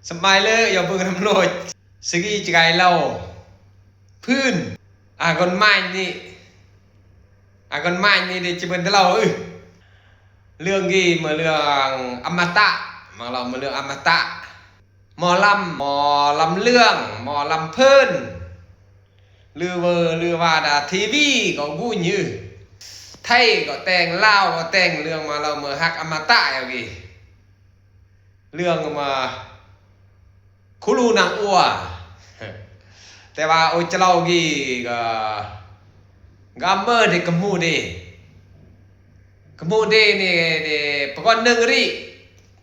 ສະບາຍເລີ ຢ່າເບິ່ງນຳໂລດ ສະກີຈະກາຍເລົ່າ ພື້ນ ອາກອນມາຍນີ້ ອາກອນມາຍນີ້ເດ ຈະເບິ່ງແຕ່ເລົ່າ ເອີ ເລື່ອງກີ ມາເລື່ອງອະມະຕະ ມາເລົ່າມາເລື່ອງອະມະຕະ ໝໍລຳ ໝໍລຳເລື່ອງ ໝໍລຳເພີນ ຫຼືວ່າ ຫຼືວ່າດາທີວີກໍກູຍື ໄທກໍແຕ່ງ ລາວກໍແຕ່ງ ເລື່ອງມາເລົ່າມາຮັກອະມະຕະຢ່າງນີ້ ເລື່ອງມາຄູລູນາງອົວ ແຕ່ວ່າໂອຈະເລົ່າກີກໍ ກຳເມີເດກະໝູເດ ກະໝູເດນີ້ເດປະກອນໜຶ່ງຣີ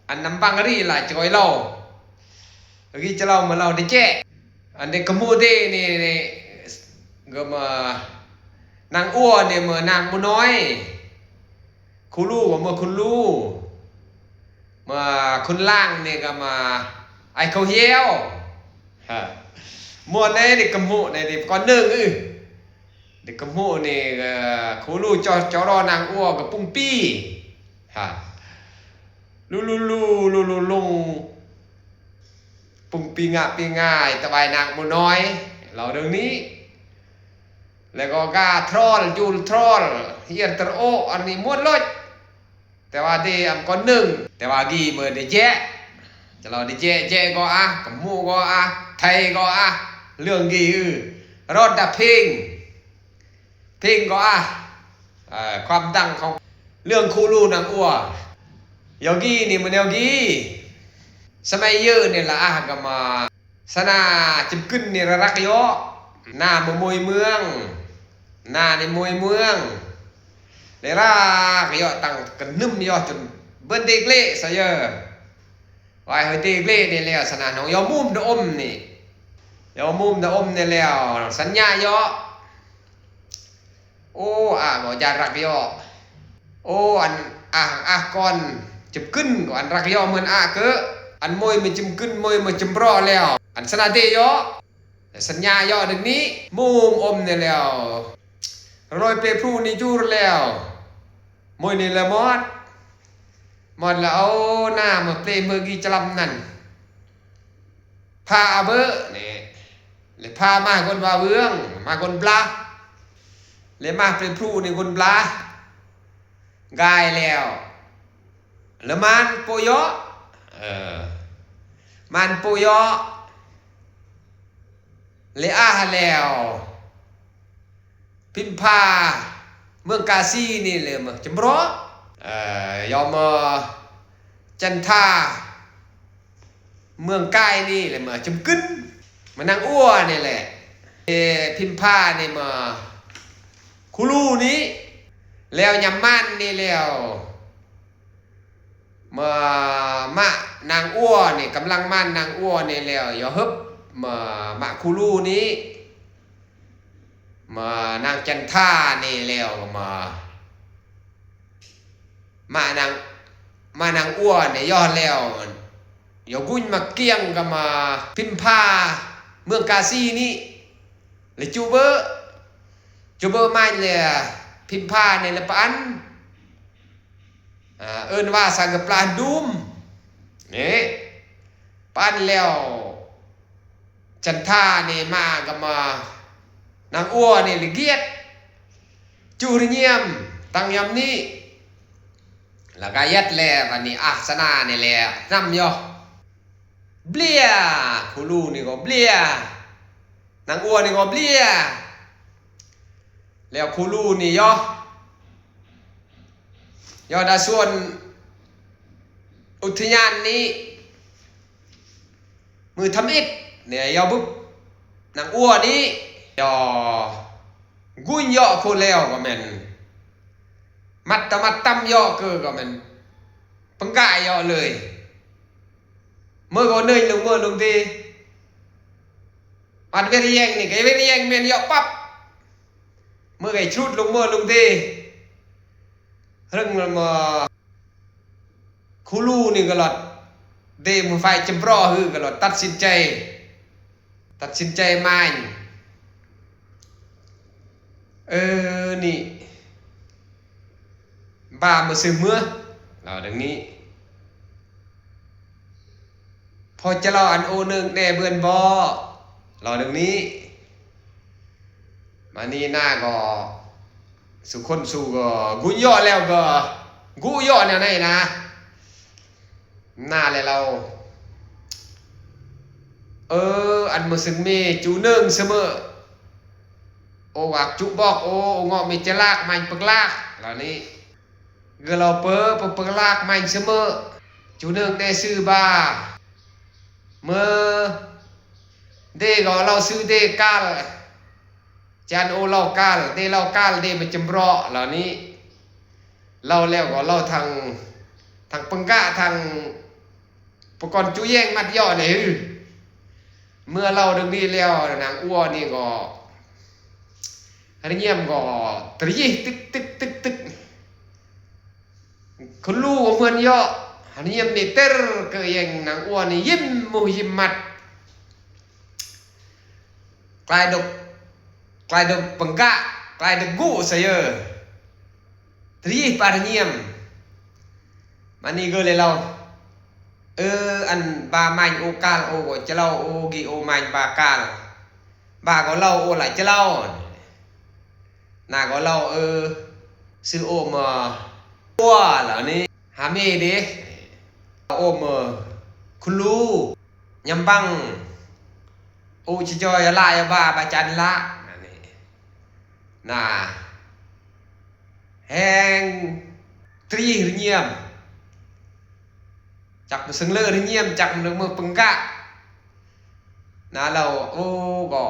ອັນນຳບັງຣີລະຈະກອຍເລົ່າ ກີຈະເລົ່າມາເລົ່າເດແຈ ອັນເດກະໝູເດນີ້ ກໍມານາງອົວນີ້ມານາງໝູນ້ອຍ ຄູລູກໍມາຄູລູ ມາຄຸນລາງນີ້ກໍມາໄອເຂົາຫ່ຽວ ມ່ວນເດເດກະໝູເດປະກອນໜຶ່ງ ເດກະໝູນີ້ກໍຄູລູຈອ ຈອລໍນາງອົວກໍປຸງປີ ລູລູລູລູລຸງ ປຸງປີງະປີງາຍ ຕະບາຍນາງໝູນ້ອຍ ເລົ່າເລື່ອງນີ້ ແລ້ວກໍກາທຣອນ ຈູນທຣອນ ຮຽນຕຣະໂອ ອັນນີ້ມ່ວນໂລດ ແຕ່ວ່າເດອຳກ່ອນໜຶ່ງ ແຕ່ວ່າກີເມີເດແຈ ຈະເລົ່າເດແຈ ແຈກໍອາ ກະໝູກໍອາ ໄທກໍອາ ເລື່ອງກີ ເອີ ຣອດດາເພງ ເພງກໍອາ ເອີ ຄວາມດັງຂອງເລື່ອງຄູລູນາງອົວ ເຢາະກີນີ້ມັນແນວກີ ສະໄໝເຢີນີ້ລະອາກະມາ ສະໜາຈິມກຶນນີ້ລະລັກເຢາະ ໜ້າມາມົຍເມືອງ ໜ້ານີ້ມົຍເມືອງ ໄດ້ລັກເຢາະຕັ້ງກະໜຶ່ມເຢາະຈົນເບິດເດກເລສະເຢີ ວາຍເຮີເດກເລນີ້ແລ້ວ ສະໜານ້ອງເຢາະມຸມດະອົມນີ້ ເຢາະມຸມດະອົມນີ້ແລ້ວ ສັນຍາເຢາະ ໂອ ອາ ບໍ່ຢາກລັກເຢາະ ໂອ ອັນ ອາ ອາກອນຈຶມກຶນ ກໍອັນລັກເຢາະເໝືອນອາເກີ ອັນມົຍມາຈຶມກຶນ ມົຍມາຈຳເປາະແລ້ວ ອັນສະໜາເດເຢາະ ສັນຍາເຢາະດັ່ງນີ້ ມຸມອົມນີ້ແລ້ວ ໂລຍເປພຣູນີ້ຈູຣແລ້ວ ມົຍນີ້ແລ້ວໝົດ ໝົດແລ້ວ ເອົາໜ້າມາເປເມີກີຈະລຳນັ້ນ ພາອາເບີນີ້ ແລະ ພາມາກົນວາເວືອງ ມາກົນບລາ ແລະ ມາເປພຣູນີ້ກົນບລາ ກາຍແລ້ວ ລະມານໂປເຢາະ ເອີ ມານໂປເຢາະ ແລະ ອາແລ້ວ ພິມພາ ເມືອງກາສີນີ້ແຫຼະ ຈຳເປາະ ເອີ ຍອມ ຈັນທາ ເມືອງກາຍນີ້ແຫຼະ ມາຈຳກຶນ ມານາງອົວນີ້ແຫຼະ ເອ ພິມພານີ້ມາຄູລູນີ້ ແລ້ວຍາມມານນີ້ແລ້ວ ມາ ມານາງອົວນີ້ ກຳລັງມານາງອົວນີ້ແລ້ວ ເຢາະເຮີບ ມາ ມາຄູລູນີ້ ມານາງຈັນທານີ້ແລ້ວ ມາ ມານາງ ມານາງອົວນີ້ເຢາະແລ້ວ ເຢາະກຸຍມາກຽງກໍມາພິມພາ ເມືອງກາສີນີ້ ແລະ ຈູເບີ ຈູເບີມາແລ້ວ ພິມພານີ້ແຫຼະປະອັນ ອ່າ ເອີ້ນວ່າສັງກະປະດຸມ ນີ້ ປານແລ້ວ ຈັນທານີ້ມາກໍມາ ນາງອົວນີ້ລະກຽດ ຈຸລະຍຽມ ຕັ້ງຍາມນີ້ ລະກະຍັດແລ ບາດນີ້ອາສະນານີ້ແລ ນຳເຢາະ ເບຍ ຄູລູນີ້ກໍເບຍ ນາງອົວນີ້ກໍເບຍ ແລ້ວຄູລູນີ້ເຢາະ ເຢາະດາສວນອຸທະຍານນີ້ ມື້ທຳອິດນີ້ເຢາະບຶບ ນາງອົວນີ້ເຢາະກຸຍເຢາະໂຄແລ້ວກໍແມ່ນ ມັດຕະມັດຕຳເຢາະເກີກໍແມ່ນ ປັງກາຍເຢາະເລີຍ ເມີກໍເນີຍລົງເມີລົງເດ ອັນເວລະແຍງນີ້ກໍເວລະແຍງແມ່ນເຢາະປັບ ເມີໄກຊຸດລົງເມີລົງເດ ເລິງມາ ຄູລູນີ້ກໍລອດ ເດມືໄຟຈຳເປາະ ຄືກໍລອດ ຕັດສິນໃຈ ຕັດສິນໃຈມາຍ ເອີ ນີ້ ບາມາຊື້ເມືອ ລາວດັ່ງນີ້. ພໍຈະເລົ່າອັນໂອເນີງແດ່ເບືອນບໍ? ເລົ່າເລື່ອງນີ້. ມານີ້ນາກໍສູ່ຄົນສູ່ກໍກຸເຍາະແລ້ວກໍກຸເຍາະແນວໃດນາ. ນາແລະເລົ່າ ເອີ ອັນມາຊຶງເມຈູເນີງສະເໝີ ໂອກາກຈຸບອກໂອ ໂອເງາະເມຈະລາກ ມາຍປຶກລາກ ລາວນີ້. ກະລາວເປີ ປະປະລາກມາຍສະເໝີ ຈູເນີງແດ່ຊື່ບາ ເມີ ເດກໍລາວຊື່ເດກາລ ຈານໂອລາວກາລ ເດລາວກາລ ເດມາຈຳເຣາະ ລາວນີ້. ລາວແລ້ວກໍລາວທັງ ທັງປຶງກະ ທັງປະກອນຈຸແຍງມັດເຍາະນີ້. ເມື່ອລາວດັ່ງນີ້ແລ້ວ ນາງອົວນີ້ກໍ ຮະນຽມກໍຕະຢີ ຕຶກ ຕຶກ ຕຶກ ຕຶກ ຄຸນລູກເພິ່ນເຍາະ ຮະນຽມນີ້ເຕີກະແຍງ ນາງອົວນີ້ຍິ້ມໝູຍິ້ມມັດ ກາຍດົກ ກາຍດົກປຶງກະ ກາຍດົກກຸສະເຢີ ຕະຢີປາຮະນຽມ. ມານີ້ກໍເລີຍລາວ ເອີ ອັນບາມາຍໂອກາລ ໂອກໍຈະລາວ ໂອກີໂອມາຍບາກາລ ບາກໍລາວ ໂອລະຈະລາວ ນາກໍລາວ ເອີ ຊື່ໂອມາ ອັວ ລາວນີ້ ຫາເມເດ ໂອມາ ຄຸນລູກ ຍຳບັງ ໂອຈະຈອຍລະຍາບາບາຈັນລະ ອັນນີ້ ນາ ແຮງຕຣີຮະນຽມ ຈັກມາເຊິ່ງເລີຮະນຽມ ຈັກມາເລິກເມີປຶງກະ ນາລາວ ໂອ ກໍ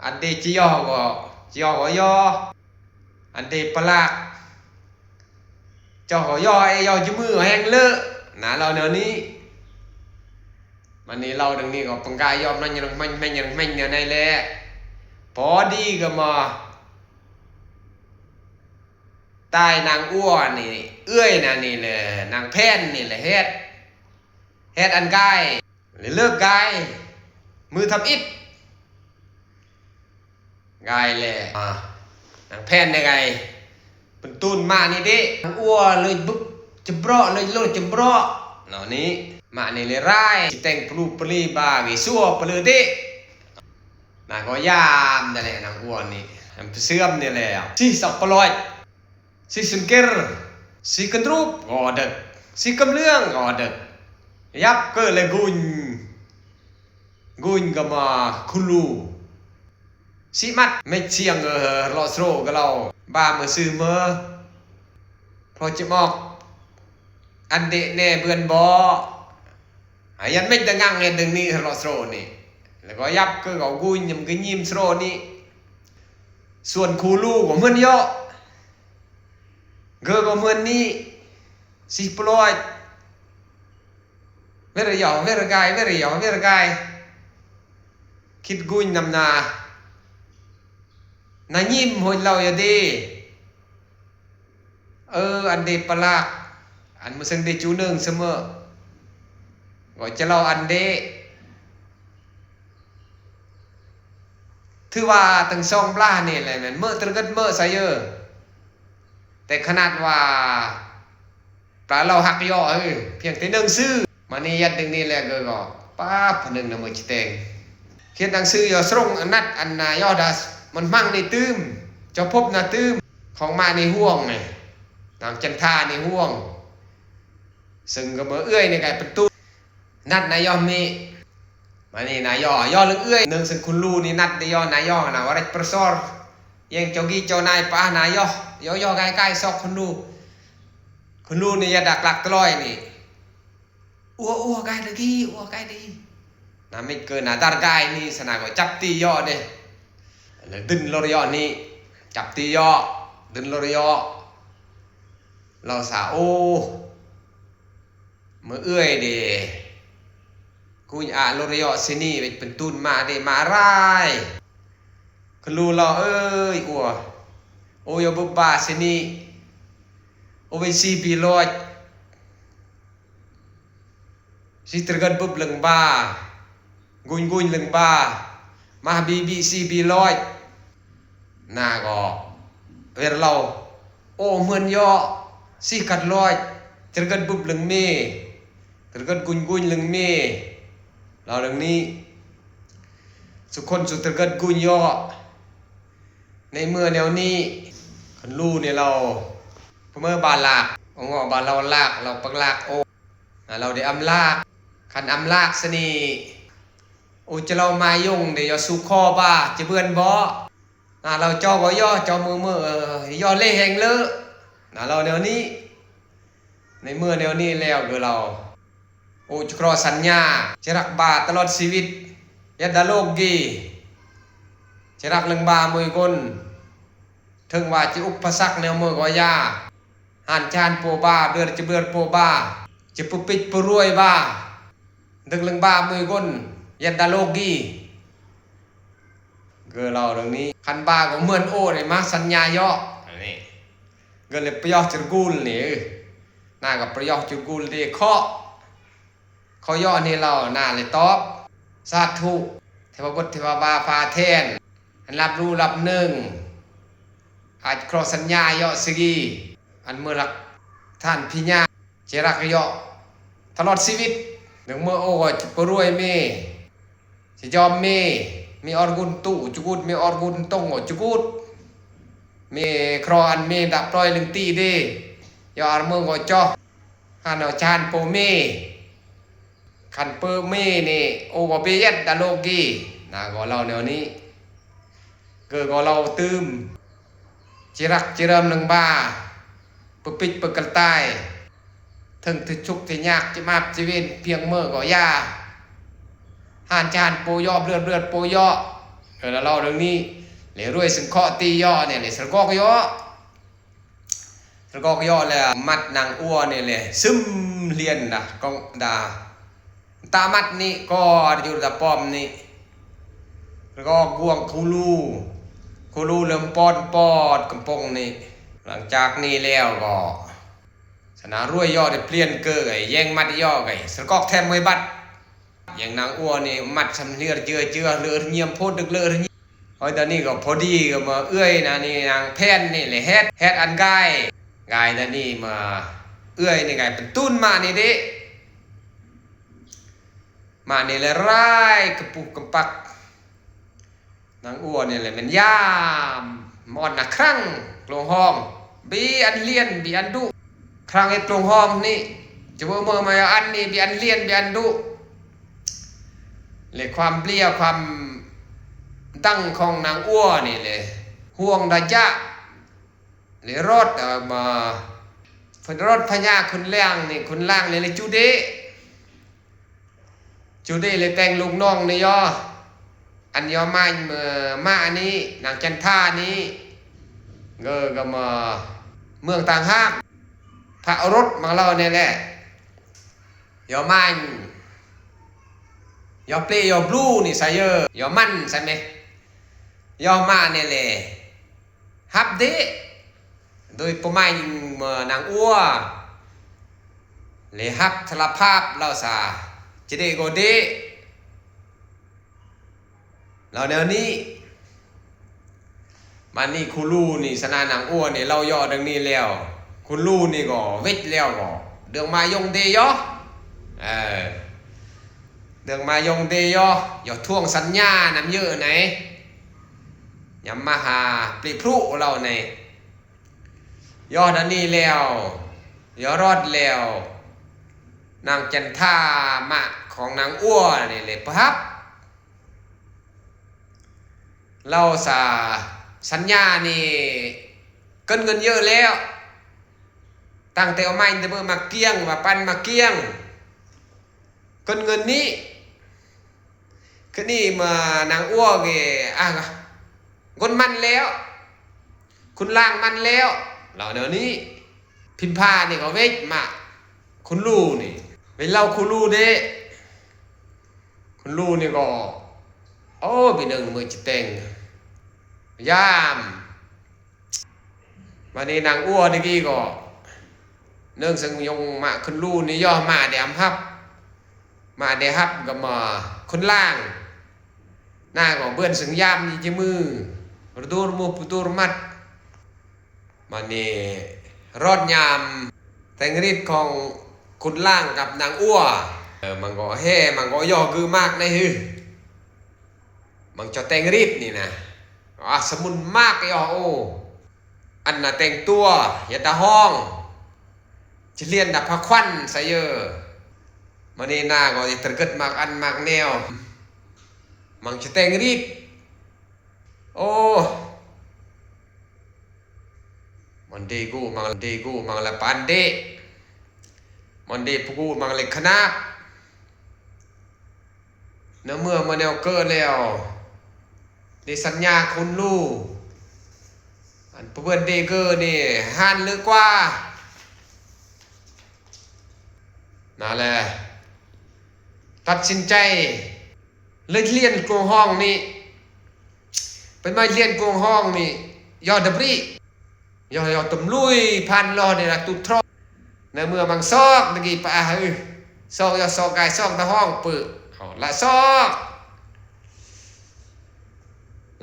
ອັນເດຈະຢໍກໍ ຈະຢໍກໍຢໍ ອັນເດປະລາກ ຈໍກໍຢໍ ເອຢໍຈະມືແຮງເລີ ນາລາວແນວນີ້. ມານີ້ລາວດັ່ງນີ້ກໍປຶງກະຢອມນັ້ນຍັງແມ່ນ ແມ່ນ ແມ່ນແນວໃດແລະ ພໍດີກໍມາ ຕາຍນາງອົວນີ້ ເອື້ອຍນານີ້ແຫຼະ ນາງແພນນີ້ແຫຼະເຮັດ ເຮັດອັນກາຍ ເລີກກາຍ ມືທຳອິດ ກາຍແຫຼະ ອາ ນາງແພນໄດ້ກາຍ ເປັນຕູນມານີ້ເດ ນາງອົວເລີຍບຶບຈະເບາະ ເລີຍໂລດຈະເບາະ ເນາະນີ້ ມານີ້ເລີຍຮ້າຍ ຊິແຕ່ງປະລູປະລີບາກອີຊົ່ວປະເລີເດ. ນາກໍຍາມນັ້ນແຫຼະ ນາງອົວນີ້ ນຳເຊື່ອມນີ້ແຫຼະ ຊິສັບປະຫຼອຍ ຊິສະເກັນ ຊິກັນຮູບກໍເດິກ ຊິກຳເລື່ອງກໍເດິກ ຍັບເກີເລກຸນ ກຸນກໍມາຄຸລູ ຊິມັດເມັດຊຽງ ເອີ ເລາະໂຊກະເລົ່າ ບາເມີຊື່ເມີ ພໍຈະມອກ ອັນເດະແນ່ເບືອນບໍ? ອາ ຍັນເມັດດະງັງເຮັດດຶງນີ້ເລາະໂຊນີ້ ແລ້ວກໍຍັບເກີກໍກຸນ ຍຳກະຍິມໂຊນີ້ ສ່ວນຄູລູກໍເໝືອນເຍາະ ເກີກໍເໝືອນນີ້ ຊິປະຫຼອຍ ເວລະຢາວ ເວລະກາຍ ເວລະຢາວ ເວລະກາຍ ຄິດກຸນນຳນາ ນາຍິມໂຫຍເລົ່າຢາເດ ເອີ ອັນເດປະລາກ ອັນມາເຊິ່ງເດຈູເນີງສະເໝີ ກໍຈະເລົ່າອັນເດ ຖືວ່າທັງສອງບລານີ້ແຫຼະແມ່ນເມີຕະເກີດເມີໄຊເອີ ແຕ່ຂະໜາດວ່າ ປາເລົ່າຮັກຍໍ ເອີ ພຽງແຕ່ໜັງສື ມານີ້ຍັດດຶງນີ້ແຫຼະ ເກີກໍປາບ ພະໜຶ່ງນະເມີຈະແຕ່ງ ຂຽນໜັງສືຍໍສົ່ງ ອັນນັດ ອັນນາຍໍດາ ມັນມັງນີ້ຕື່ມ ເຈົ້າພົບນາຕື່ມ ຂອງມານີ້ຫ່ວງ ນາງຈັນທານີ້ຫ່ວງ ເຊິ່ງກໍເມີເອື້ອຍນີ້ກາຍເປັນຕູ ນັດນາຍໍເມ ມານີ້ນາຍໍຍໍເລື່ອງເອື້ອຍ ເນື່ອງເຊິ່ງຄຸນລູນີ້ນັດໄດ້ຍໍນາຍໍນະ ວ່າໄດ້ປະຊອນ ແຍງເຈົ້າກີ້ເຈົ້ານາຍປານາຍໍຍໍ ຍໍກາຍກາຍຊອກຄຸນລູ ຄຸນລູນີ້ຢ່າດັກລັກຕະລອຍນີ້ ອັວ ອັວກາຍດະກີ ອັວກາຍດີ ນາມິດເກີນນາດັນກາຍນີ້ ສະນາກໍຈັບຕີຍໍເດ້ ແລ້ວດຶນລົດຍໍນີ້ ຈັບຕີຍໍ ດຶນລົດຍໍ ລາວສາ ໂອ ເມີເອື້ອຍເດ ກຸຍອາໂລເຣຍອດຊິນີ ເປັນຕູນມາເດ ມາລາຍ ຄະລູລາວເອີຍ ອັວ ໂອ ຢາເບີບາຊິນີ ໂອເວຊີບີລອຍ ຊິຕຣະກັນບຶບເລິງບາ ກຸນກຸນເລິງບາ ມາບີບີຊີບີລອຍ ນາກໍເວລາລາວ ໂອ ເໝືອນຍໍ ຊິກັດລອຍ ຈະເກີດບຸບເລິງເມ ຕະກຶດກຸຍກຸຍເລື່ອງເມ ລາວເລື່ອງນີ້ ສຸຄົນສຸຕະກຶດກຸຍເຍາະ ໃນເມື່ອແນວນີ້ ຄັນຮູ້ນີ້ລາວ ປະເມີບາລາກ ເງາະບາລາວລາກ ລາວປັກລາກໂອ ລາວໄດ້ອຳລາກ ຄັນອຳລາກຊະນີ້ ໂອຈະລາວມາຍົງເດ ຍອດສຸຂໍບາ ຈະເບືອນບໍ ນາລາວເຈົ້າກໍຍໍ້ ເຈົ້າມືມື ເອີ ຍໍ້ເລແຮງເລີ ນາລາວແນວນີ້ ໃນເມື່ອແນວນີ້ແລ້ວ ຄືລາວ ໂອຈະເຄາະສັນຍາ ຈະຮັກບາຕະຫຼອດຊີວິດ ຍັດດາໂລກີ ຈະຮັກເລື່ອງບາມືກົນ ເຖິງວ່າຈະອຸປະສັກແນວເມືອກໍຢ່າ ຫານຈານໂປບາ ເບືອຈະເບືອໂປບາ ຈະປະປິດປະລວຍບາ ເຖິງເລື່ອງບາມືກົນ ຍັດດາໂລກີ ເກີລາວເລື່ອງນີ້ ຄັນບາກໍເໝືອນໂອໄດ້ມາສັນຍາເຍາະ ອັນນີ້ ເກີເລີຍປະຍອກຈະກຸນນີ້ ນາກໍປະຍອກຈະກຸນເດເຄາະ ເຄາະເຍາະນີ້ລາວ ນາເລີຍຕອບ ສາທຸ ເທວະບຸດເທວະບາຟ້າແທນ ອັນຮັບຮູ້ຮັບເໜິງ ອາດເຄາະສັນຍາເຍາະສະກີ ອັນເມີລັກທ່ານພິຍາ ຈະຮັກເຍາະຕະຫຼອດຊີວິດ ເລື່ອງເມີໂອກໍຈະປະລວຍເມ ຈະຍອມເມ ເມອອດກຸນຕຸ ຈະກຸດ ເມອອດກຸນຕົງ ກໍຈະກຸດ ເມເຄາະອັນເມດະປອຍເລື່ອງຕີເດ ຍອດເມືອກໍເຈາະ ຫານເອົາຈານໂປເມ ຄັນເປີເມນີ້ ໂອກໍເບເຢັດດາໂລກີ ນາກໍເລົ່າແນວນີ້ ເກີກໍເລົ່າຕື່ມ ຈິລັກຈິເລີ່ມໜຶ່ງບາ ປຶກປິດປຶກກະຕາຍ ເຖິງທີ່ທຸກທີ່ຍາກ ຈະມາບຈະເວນພຽງເມີກໍຢ່າ ຫານຈານໂປເຍາະ ເບືອດເບືອດໂປເຍາະ ເອີ ລາວເລົ່າເລື່ອງນີ້ ແລະ ລວຍສັງເຄາະຕີເຍາະນີ້ ແລະ ສະກອກເຍາະ ສະກອກເຍາະ ແລະ ມັດນາງອົວນີ້ແຫຼະ ຊຶມລຽນດາ ກອງດາ ຕາມັດນີ້ກໍຢູ່ຕາປ້ອມນີ້ ແລ້ວກໍກວງຄູລູ ຄູລູເລີ່ມປ້ອນປອດກຳປົງນີ້ ຫຼັງຈາກນີ້ແລ້ວກໍ ສະນາລວຍເຍາະໄດ້ປ່ຽນເກີໄກ ແຍ່ງມັດເຍາະໄກ ສະກອກແຖມໄວ້ບັດ ແຍ່ງນາງອົວນີ້ມັດຊຳເຫຼືອເຈືອເຈືອເຫຼືອຍຽມໂພດດຶກເລີຍ ໂອ້ຍ ດານີ້ກໍພໍດີກໍມາເອື້ອຍນານີ້ນາງແພນນີ້ແຫຼະ ແຮດ ແຮດອັນກາຍ ກາຍດານີ້ມາເອື້ອຍນີ້ກາຍເປັນຕູນມານີ້ເດ້ ມານີ້ແຫຼະຮ້າຍກະປຸກກະປັກ ນາງອົວນີ້ແຫຼະແມ່ນຍາມມອນນະ ຄັ້ງໂລງຮ້ອງ ບີອັນລຽນ ບີອັນດຸ ຄັ້ງເຮັດໂລງຮ້ອງນີ້ ຈະເບິ່ງເບິ່ງມາອັນນີ້ ບີອັນລຽນ ບີອັນດຸ ແລະ ຄວາມເບຍ ຄວາມດັງຂອງນາງອົວນີ້ແຫຼະ ຫ່ວງໄລຍະ ແລະ ຮອດ ເອີ ມາ ເພິ່ນຮອດພະຍາຂຸນລາງນີ້ ຂຸນລາງນີ້ແຫຼະ ຈູເດ ຈູເດເລີຍແຕ່ງລູກນ້ອງນີ້ຍໍ ອັນຍໍມາ ມາອັນນີ້ ນາງຈັນທານີ້ ເອີ ກໍມາເມືອງຕ່າງຫາກ ພະໂອລົດມາເລົ່ານີ້ແຫຼະ ຍໍມາ ຍໍເປ ຍໍບລູນີ້ຊະເອີ ຍໍມັນຊະແມ ຍໍມານີ້ແຫຼະ ຮັບເດ ໂດຍປະມານນາງອົວ ແລະ ຮັບສາລະພາບລາວສາ ຈະເດກໍເດ ລາວແນວນີ້ ບາດນີ້ຄູລູນີ້ ສະນານາງອົວນີ້ ລາວເຍາະດັ່ງນີ້ແລ້ວ ຄູລູນີ້ກໍເວັດແລ້ວກໍ ເລື່ອງມາຍົງເດເຍາະ ເອີ ເລື່ອງມາຍົງເດເຍາະ ເຢາະທວງສັນຍານຳເຢີໄນ ຍາມມາຫາປຣີພລຸລາວໃນ ຍອດອັນນີ້ແລ້ວ ຍອດຮອດແລ້ວ ນາງຈັນທາມະຂອງນາງອົວນີ້ແຫຼະ ປະຮັບ ລາວສາ ສັນຍານີ້ ເກີນເງິນເຢີແລ້ວ ຕັ້ງແຕ່ເອົາມາແຕ່ເບີມາກຽງ ວ່າປັນມາກຽງ ເກີນເງິນນີ້ ຄືນີ້ມານາງອົວເກ ອາ ກົນມັນແລ້ວ ຂຸນລາງມັນແລ້ວ ລາວແນວນີ້ ພິມພານີ້ກໍເວັດມາ ຄຸນລູນີ້ ເປັນລາວຄູລູເດ້ ຄຸນລູນີ້ກໍ ໂອ້ ປີໜຶ່ງມື້ຈະແຕ່ງ ຍາມ ບາດນີ້ນາງອົວນີ້ກີ້ກໍ ເນື່ອງເຊິ່ງຍົງມາ ຄຸນລູນີ້ຍໍມາໄດ້ອຳຮັບ ມາໄດ້ຮັບກໍມາ ຄົນລ່າງ ນາກໍເບືອນເຊິ່ງຍາມນີ້ຈະມື ປະຕູມາ ປະຕູມັດ ບາດນີ້ຮອດຍາມແຕ່ງຣິດຂອງ ຂຸນລ້າງກັບນາງອົວ ເອີ ມັນກໍແຮ່ ມັນກໍຍໍຄືມາກໃດ. ມັນຈະແຕ່ງຣິດນີ້ນະ ອາ ສະໝຸນມາກ ໂອ ອັນນະແຕ່ງຕົວ ຢ່າຕາຮ້ອງ ຈະລຽນດາພະຄວັນໃສເອີ ມານີ້ນາກໍຈະຕະກຶດມາກອັນມາກແນວ ມັນຈະແຕ່ງຣິດ ໂອ ມັນເດກູມັນເດກູມັນລະປານເດ ມັນເດປູກູມັນເລັກຂະໜາບ ໃນເມື່ອມາແນວເກີດແລ້ວ ໄດ້ສັນຍາຄຸນລູ ອັນເພື່ອນເດເກີນີ້ ຫານເລີກວ່າ ນັ້ນແຫຼະ ຕັດສິນໃຈ ເລີຍລຽນກວງຫ້ອງນີ້ ເປັນມາລຽນກວງຫ້ອງນີ້ ຍໍດະບຣີ ຍໍ ຍໍຕົມລຸຍ ພັນລໍ້ນີ້ລະຕຸດທຣອ ໃນເມື່ອມັງຊອກຕະກີປະອາ ຊອກຍໍຊອກກາຍຊອກຕະຫ້ອງປຶ ເອົາລະຊອກ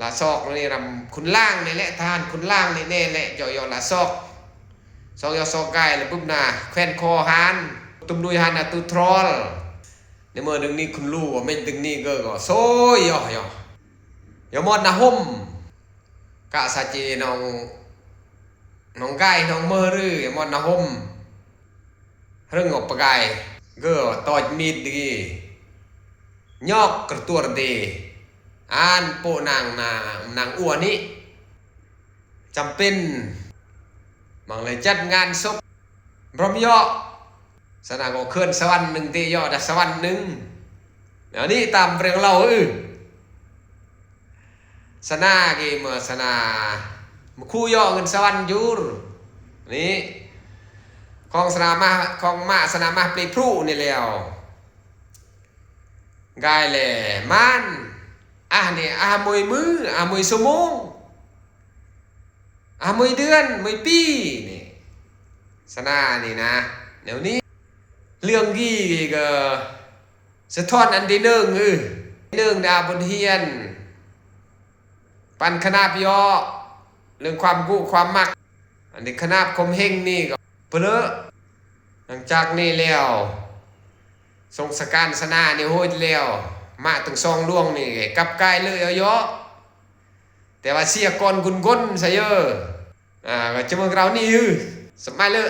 ລະຊອກນີ້ນຳຂຸນລ້າງນີ້ແຫຼະ ທະຫານຂຸນລ້າງນີ້ແນ່ແຫຼະ ຍໍ ຍໍລະຊອກ ຊອກຍໍຊອກກາຍລະປຶບນາ ແຂວນຄໍຫານ ຕຸມລຸຍຫານນາຕຸດທຣອ ໃນເມື່ອດຶງນີ້ຄຸນລູ ເມັດດຶງນີ້ເກີກໍໂຊຍຍໍ ຍໍ ຍໍມອນນາຫົມ ກະສາເຈນ້ອງ ນ້ອງກາຍນ້ອງເມີ ຫຼື ມອນນາຫົມ ເຮິງອອກປະກາຍ ເກີຕອດມີດດີ ຍອກກະຕົວເດ ອານໂປະນາງນາ ນາງອົວນີ້ ຈຳເປັນ ມັງເລີຍຈັດງານສົບ ບຣອມເຍາະ ສະນາກໍເຂື່ອນສະຫວັນໜຶ່ງເຕເຍາະດາສະຫວັນໜຶ່ງ ແນວນີ້ຕາມເລື່ອງເລົ່າອື ສະນາເກມສະນາ ມາຄູ່ເຍາະເງິນສະຫວັນຢູ່ ນີ້ ຂອງສະນາມາ ຂອງມາສະນາມາເປພຣູນີ້ແລ້ວ ກາຍແລມານ ອາ ນີ້ ອາ ມວຍມື້ ອາ ມວຍຊົ່ວໂມງ ອາ ມວຍເດືອນ ມວຍປີນີ້ ສະນານີ້ນະ ແນວນີ້ ເລື່ອງກີກະສະທ້ອນອັນທີໜຶ່ງ ອື ໜຶ່ງດາບົດຮຽນ ປັນຂະໜາບເຍາະ ເລື່ອງຄວາມກຸຄວາມມັກ ອັນນີ້ຂະໜາບຂົ່ມເຫັງນີ້ກໍເປີເລີ ຫຼັງຈາກນີ້ແລ້ວ ສົງສະການສະນານີ້ໂຫດແລ້ວ ມາຕັ້ງສອງຫຼວງນີ້ກັບກາຍເລີຍເອົາເຍາະ ແຕ່ວ່າເສຍກ່ອນກຸນກົນຊະເອີ ອາ ກໍຈະເບິ່ງເຫຼົ່ານີ້ ສະມາເລີ